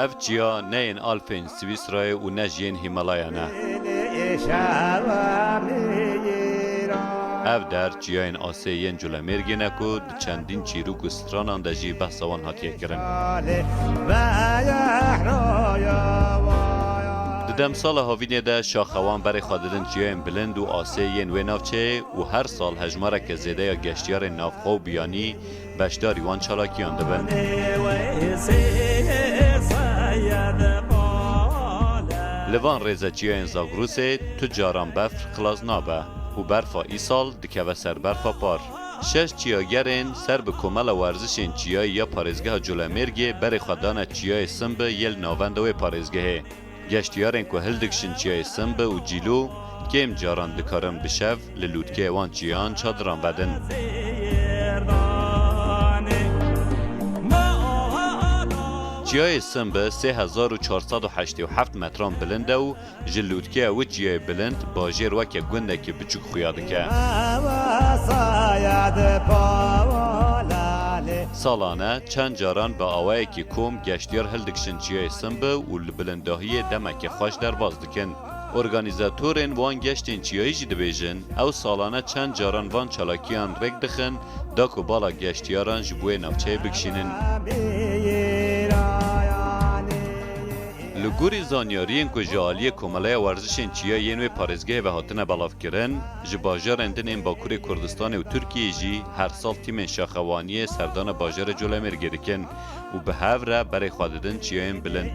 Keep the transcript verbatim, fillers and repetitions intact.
Ev çiya ne yên Alpên Swîsrayê û ne jî yên Hîmalayan e. Ev der çiyayên asê yên Colemêrgê ne ku di çendîn çîrok û stranan de jî behsa wan hatiye kirin. Di demsala havînê de şaxewan berê xwe didin çiyayên bilind û asê yên wê navçeyê û her sal hejmareke zêde ya geştiyarên navxwe û biyanî beşdarî wan çalakiyan dibin. Li van rêzeçiyayên Zagrosê tu caran befr xilas nabe û berfa îsal dikeve ser berfa par. Şeş çiyagerên ser bi Komela Werzişên Çiyayî ya Parêzgeha Colemêrgê berê xwe dane çiyayê Simbi yê li navenda wê parêzgehê. Geştiyarên ku hildikişin çiyayê Simbi û Cîlo kêm caran dikarin bi şev li lûtkeyê wan çiyan çadiran vedin. Çiyayê Simbi sê hezar û çar sed û heştê û heft metran bilind e û ji lûtkeya wê çiyayê bilind bajêr weke gundekî biçûk xuya dike. Salane çend caran bi awayekî kom geştiyar hildikişin çiyayê Simbi û li bilindahiyê demeke xweş derbas dikin. Organîzatorên wan geştên çiyayî jî dibêjin, ew salane çend caran van çalakiyan rêk dixin, da ku bala geştiyaran ji bo wê navçeyê bikişînin. Li gorî zanyariyên ku ji aliyê Komeleya Werzişên Çiyayî yên wê parêzgehê ve hatine belavkirin, ji bajarên din ên Bakurê Kurdistanê û Tirkiyeyê jî her sal tîmên şaxewaniyê serdana bajarê Colemêrgê dikin û bi hev re berê xwe didin çiyayên bilind.